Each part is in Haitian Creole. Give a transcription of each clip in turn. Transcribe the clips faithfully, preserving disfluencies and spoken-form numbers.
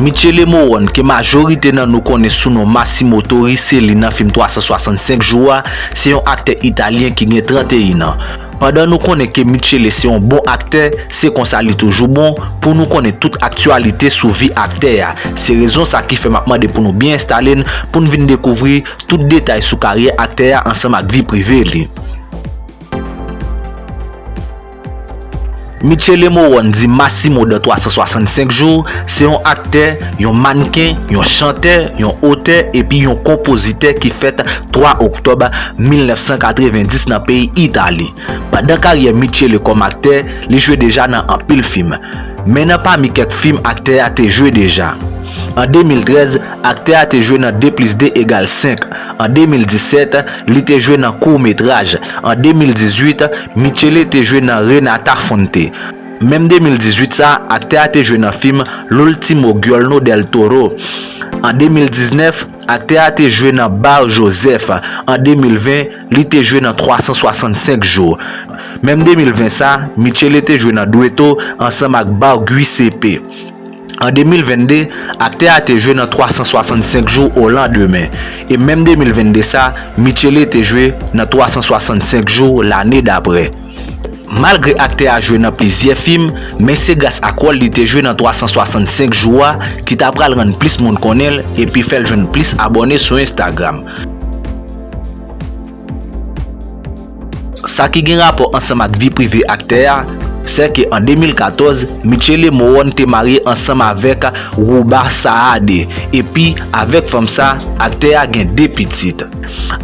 Michele Morone, ke majorite nan nou konnen sou non Massimo Torricelli nan fim twa san swasannsenk jou a, se yon aktè italyen ki gen tranteyen an. Pandan nou konnen ke Michele se yon bon aktè, se konsa li toujou bon, pou nou konnen tout aktyalite sou vi aktè a. Se rezon sa ki fè m ap mande pou nou byen enstale n, pou n vin dekouvri tout detay sou karyè aktè a ansanm ak vi prive li. Michele Morone di Massimo dans twa san swasannsenk jou, se yon aktè, yon mannken, yon chantè, yon otè epi yon konpozitè ki fèt twa oktòb mil nèf san katrevenndis nan peyi Itali. Pandan karyè Michele kòm aktè, li jwe deja nan anpil fim. Men nan pami kèk fim aktè a te jwe deja. An de mil trèz, aktè a te jwe nan de plis de egal senk. An de mil disèt, li te jwe nan kout metraj. An de mil dizuit, Michele te jwe nan Renata Fonte. Menm de mil dizuit sa, aktè a te jwe nan fim L'ultimo giorno del toro. An de mil diznèf, aktè a te jwe nan Bar Joseph. An de mil ven, li te jwe nan twa san swasannsenk jou. Menm de mil ven sa, Michele te jwe nan Duetto ansanm ak Bar Giuseppe. An de mil vennde, aktè a te jwe nan twa san swasannsenk jou au lendemain. E menm de mil vennde sa, Michele te jwe nan twa san swasannsenk jou lane dapre. Malgre aktè a jwe nan plizyè fim, men se gras ak wòl li te jwe nan twa san swasannsenk jou a ki ta pral rann plis moun konnen l epi fè l jwenn plis abòne sou Instagram. Sa ki gen rapò ansanm ak vi prive aktè a, se ke an de mil katòz, Michele Morone te marye ansanm avèk Ruba Saade, epi avèk fanm sa, aktè a gen de pitit.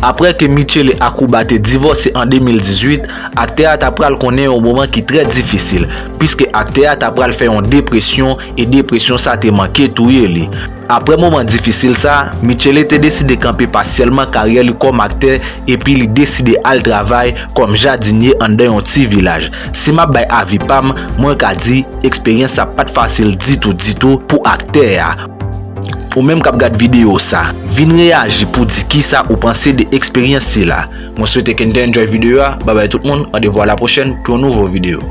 Apre ke Michele ak Ruba te divòse an de mil dizuit, aktè a ta pral konnen yon moman ki trè difisil, piske aktè a ta pral fè yon depresyon, e depresyon sa te manke touye li. Apre moman difisil sa, Michele te deside kanpe pasyèlman karyè li kòm aktè, epi li deside al travay kòm jadinye anndan yon ti vilaj. Si m ap bay avi pa m, mwen ka di eksperyans sa pa t fasil ditou, ditou pou aktè a. Ou menm k ap gad videyo sa, vin reyaji pou di kisa ou panse de eksperyans sila. Mwen swete ke n te enjoy videyo a. Babay tout moun, randevou a la pwochèn pou yon nouvo videyo.